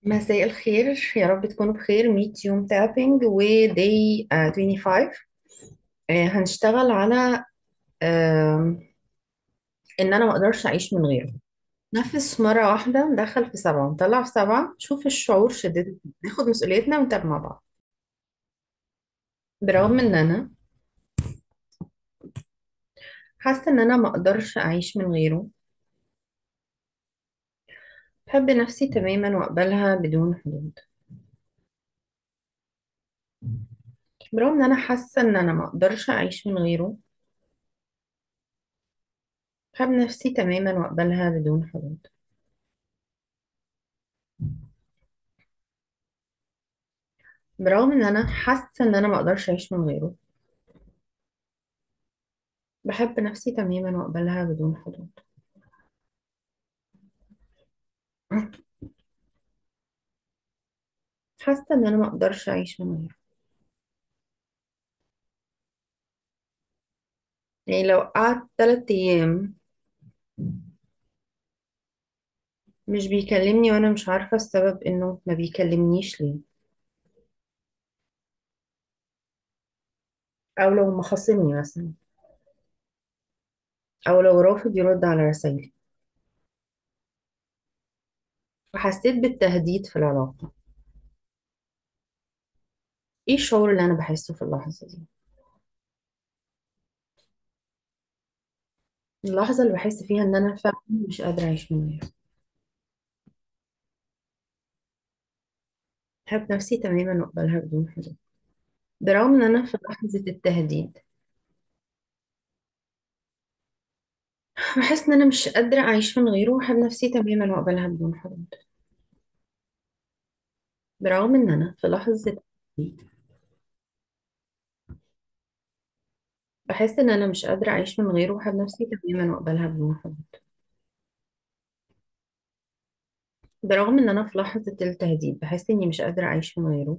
مساء الخير، يا رب تكونوا بخير. 100 يوم tapping و day 25. هنشتغل على ان انا ما اقدرش اعيش من غيره. نفس مرة واحدة، ندخل في 7 ونطلع في 7، شوف الشعور شدته، ناخد مسؤوليتنا ونتابع مع بعض. برغم ان انا حاسة ان انا ما اقدرش اعيش من غيره، بحب نفسي تماما واقبلها بدون حدود. برغم ان انا حاسة ان انا ما اقدرش اعيش من غيره، بحب نفسي تماما واقبلها بدون حدود. برغم ان انا حاسة ان انا ما اقدرش اعيش من غيره، بحب نفسي تماما واقبلها بدون حدود. حاسة ان انا ما اقدرش اعيش من غيره. لو قعدت 3 ايام مش بيكلمني وانا مش عارفة السبب انه ما بيكلمنيش ليه، او لو مخاصمني مثلا، او لو رافض يرد على رسايلي، وحسيت بالتهديد في العلاقة، ايه الشعور اللي انا بحسه في اللحظة دي؟ اللحظة اللي بحس فيها ان انا فعلا مش قادرة اعيش من غيره. بحب نفسي تماما واقبلها بدون حدود. برغم ان انا في لحظة التهديد بحس ان انا مش قادرة اعيش من غيره، وبحب نفسي تماما واقبلها بدون حدود. برغم ان انا في لحظة التهديد بحس ان انا مش قادرة اعيش من غيره، وبحب نفسي تماما واقبلها بدون حدود. برغم ان انا في لحظة التهديد بحس اني مش قادرة اعيش من غيره،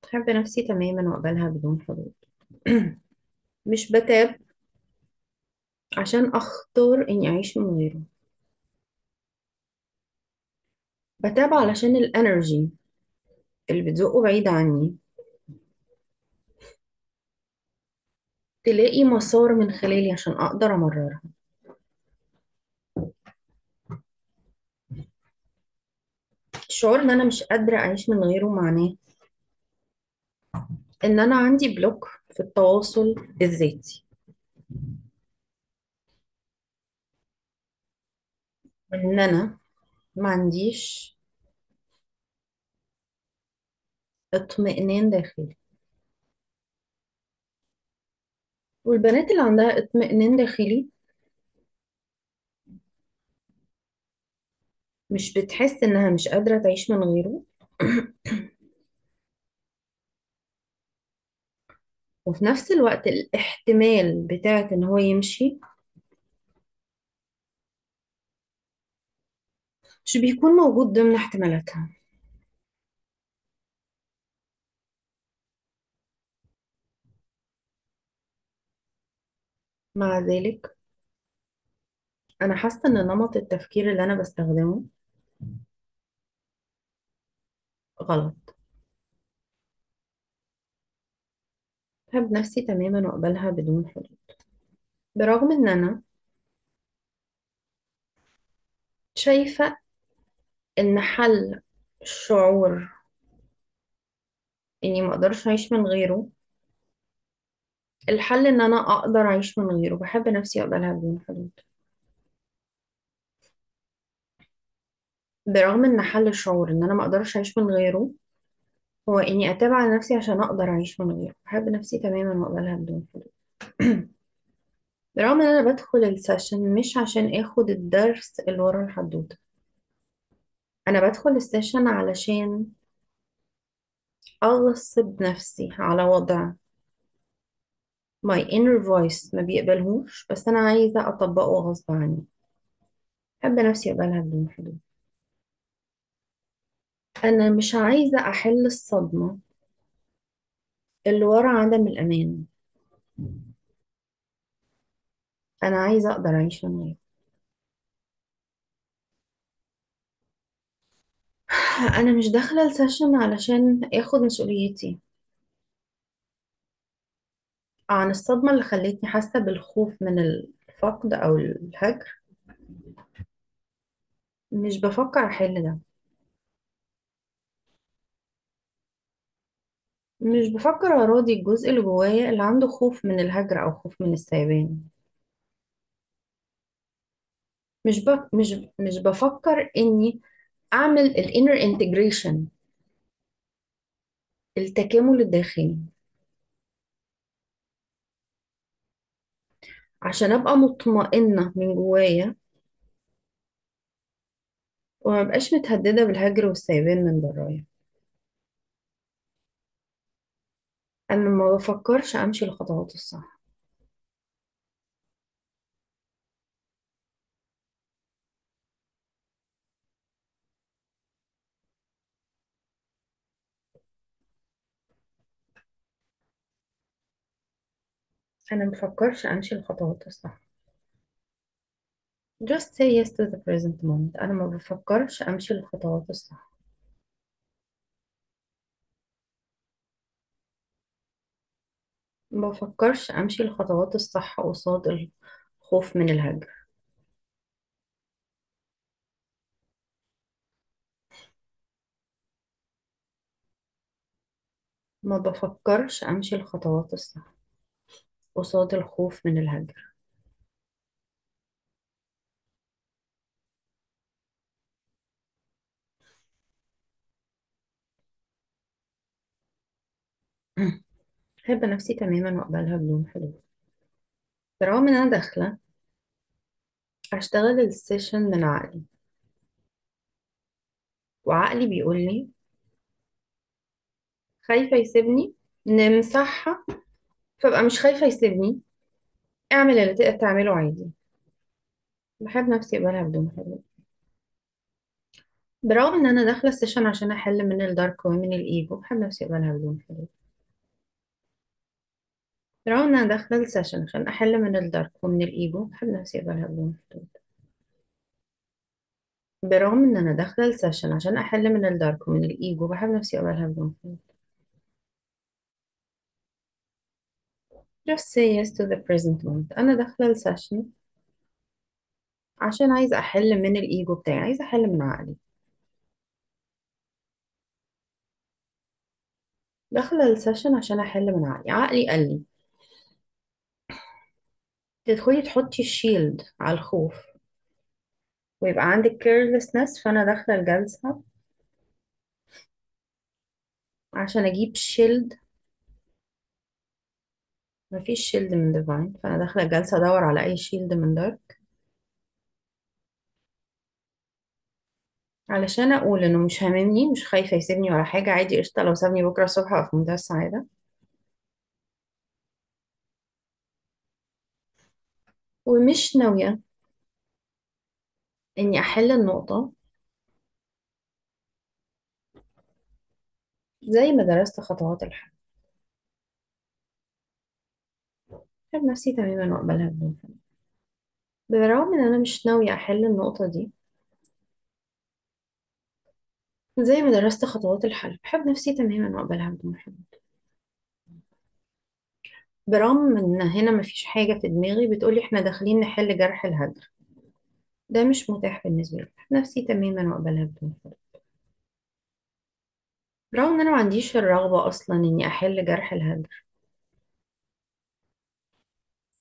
بحب نفسي تماما واقبلها بدون حدود. مش بتاب عشان اختار اني اعيش من غيره، بتاب علشان الانرجي اللي بتزقه بعيد عني تلاقي مسار من خلالي عشان اقدر امررها. الشعور ان انا مش قادرة اعيش من غيره معناه ان انا عندي بلوك في التواصل الذاتي، وان انا ما عنديش اطمئنان داخلي. والبنات اللي عندها اطمئنان داخلي مش بتحس انها مش قادرة تعيش من غيره، وفي نفس الوقت الاحتمال بتاعت ان هو يمشي مش بيكون موجود ضمن احتمالاتها. مع ذلك انا حاسة ان نمط التفكير اللي انا بستخدمه غلط. بحب نفسي تماما واقبلها بدون حدود، برغم ان انا شايفة ان حل الشعور اني ما اقدرش اعيش من غيره، الحل ان انا اقدر اعيش من غيره. بحب نفسي واقبلها بدون حدود، برغم ان حل الشعور ان انا ما اقدرش اعيش من غيره هو اني اتابع نفسي عشان اقدر اعيش من غيره. بحب نفسي تماما واقبلها بدون حدود، برغم ان انا بدخل السيشن مش عشان اخد الدرس اللي ورا الحدوته، انا بدخل السيشن علشان اغصب نفسي على وضع my inner voice ما بيقبلهوش، بس انا عايزه اطبقه غصب عني. بحب نفسي اقبلها بدون حدود. انا مش عايزه احل الصدمه اللي ورا عدم الامان، انا عايزه اقدر اعيش من غيره. انا مش داخلة ال session علشان اخد مسؤوليتي عن الصدمة اللي خلتني حاسة بالخوف من الفقد او الهجر. مش بفكر احل ده، مش بفكر اراضي الجزء اللي جوايا اللي عنده خوف من الهجر او خوف من السيبان. مش بفكر اني اعمل ال inner integration، التكامل الداخلي، عشان ابقى مطمئنة من جوايا وما بقاش متهددة بالهجر والسيبان من برايا. انا ما بفكرش امشي الخطوات الصح. انا ما بفكرش امشي الخطوات الصح. Just say yes to the present moment. انا ما بفكرش امشي الخطوات الصح. ما بفكرش امشي الخطوات الصح قصاد الخوف من الهجر. ما بفكرش امشي الخطوات الصح قصاد الخوف من الهجر. بحب نفسي تماما واقبلها بدون حدود، برغم ان انا داخله اشتغل ال session من عقلي، وعقلي بيقول لي خايفه يسيبني نمسحها، فابقى مش خايفه يسيبني، اعمل اللي تقدر تعمله عادي. بحب نفسي اقبلها بدون حدود، برغم ان انا داخله ال session عشان احل من ال dark ومن الايجو. بحب نفسي اقبلها بدون حدود، برغم ان انا داخله ال session عشان احل من ال dark ومن الايجو. بحب نفسي اقبلها بدون حدود، برغم ان انا داخله ال session عشان احل من ال dark ومن الايجو. بحب نفسي اقبلها بدون حدود. Just say yes to the present moment. انا داخله ال session عشان عايزه احل من الايجو بتاعي، عايزه احل من عقلي. داخله ال session عشان احل من عقلي. عقلي قال لي تدخلي تحطي ال shield على الخوف ويبقى عندك carelessness، فانا داخله الجلسه عشان اجيب shield. مفيش shield من divine، فانا داخله الجلسه ادور على اي shield من dark علشان اقول انه مش هاممني، مش خايفه يسيبني ولا حاجه، عادي قشطه لو سابني بكره الصبح ابقى في منتهى السعاده، ومش ناويه اني احل النقطه زي ما درست خطوات الحل. بحب نفسي تماما واقبلها بدون حل، بالرغم ان انا مش ناويه احل النقطه دي زي ما درست خطوات الحل. بحب نفسي تماما واقبلها بدون حل، برغم ان هنا مفيش حاجه في دماغي بتقولي احنا داخلين نحل جرح الهجر، ده مش متاح بالنسبه لي. بحب نفسي تماما واقبلها بدون حل، برغم ان انا ما عنديش الرغبه اصلا اني احل جرح الهجر،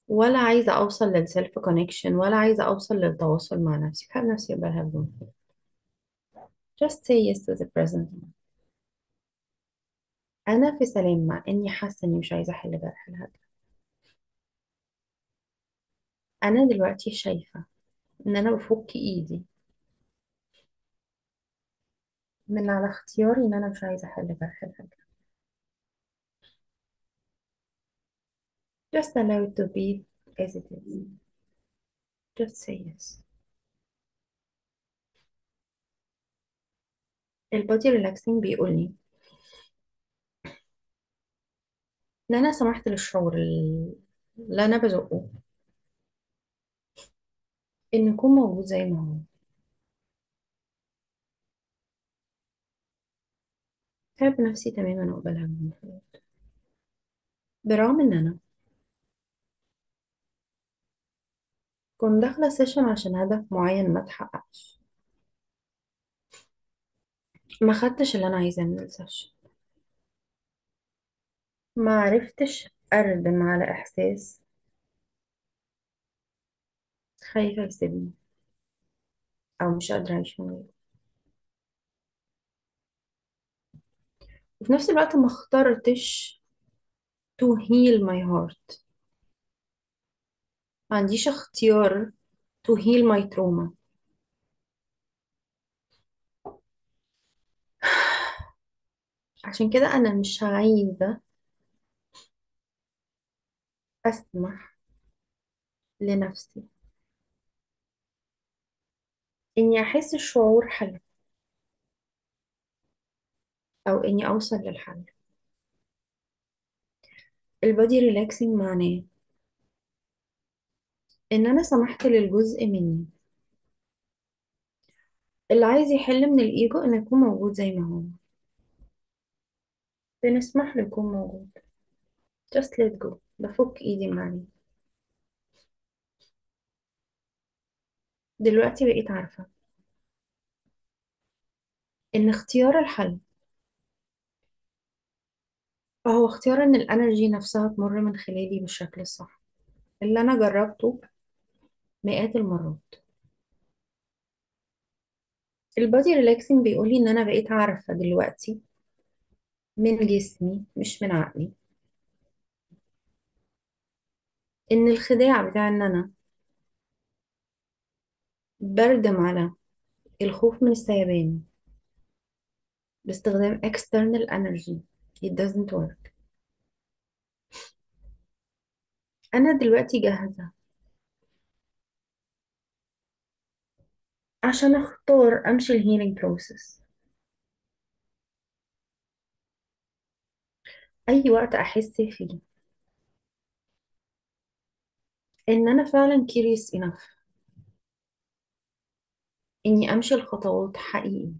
ولا عايزه اوصل لل self connection، ولا عايزه اوصل للتواصل مع نفسي. بحب نفسي اقبلها بدون حل. Just say yes to the present moment. انا في سلام مع اني حاسه اني مش عايزه احل جرح الهجر. انا دلوقتي شايفه ان انا بفك ايدي من على اختياري ان انا مش عايزه احل جرح الهجر. Just allow it to be as it is. Just say yes. ال body relaxing بيقول لي ان انا سمحت للشعور اللي انا بزقه ان يكون موجود زي ما هو. أحب نفسي تماما وأقبلها بدون حدود، برغم إن أنا كنت داخلة session عشان هدف معين ما اتحققش، ما خدتش اللي أنا عايزاه من ال session، ما عرفتش أردم على إحساس خايفة يسيبني أو مش قادرة أعيش من غيره، وفي نفس الوقت ما اخترتش to heal my heart، ما عنديش اختيار to heal my trauma. عشان كده أنا مش عايزة أسمح لنفسي إني أحس الشعور حلو أو إني أوصل للحل. ال body relaxing معناه إن أنا سمحت للجزء مني اللي عايز يحل من الإيجو إنه يكون موجود زي ما هو، بنسمح له يكون موجود، just let go، بفك إيدي من عليه. دلوقتي بقيت عارفة إن اختيار الحل فهو اختيار إن ال energy نفسها تمر من خلالي بالشكل الصح اللي أنا جربته مئات المرات. ال body relaxing بيقولي إن أنا بقيت عارفة دلوقتي من جسمي مش من عقلي إن الخداع بتاع إن أنا بردم على الخوف من السيبان باستخدام external energy it doesn't work. أنا دلوقتي جاهزة عشان أختار أمشي ال healing process. أي وقت أحس فيه إن أنا فعلا curious enough إني أمشي الخطوات حقيقي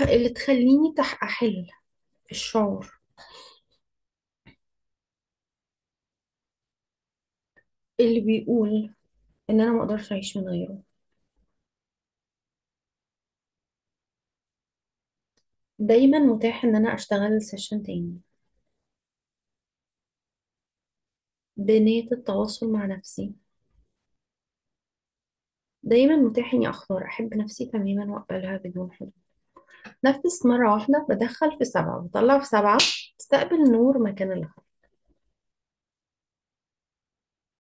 اللي تخليني أحل الشعور اللي بيقول إن أنا ما أقدرش أعيش من غيره. دايما متاح إن أنا أشتغل session تاني بنية التواصل مع نفسي. دايما متاح إني أختار أحب نفسي تماما وأقبلها بدون حدود. نفس مرة واحدة، بدخل في 7 بطلع في 7، استقبل نور مكان الغرب.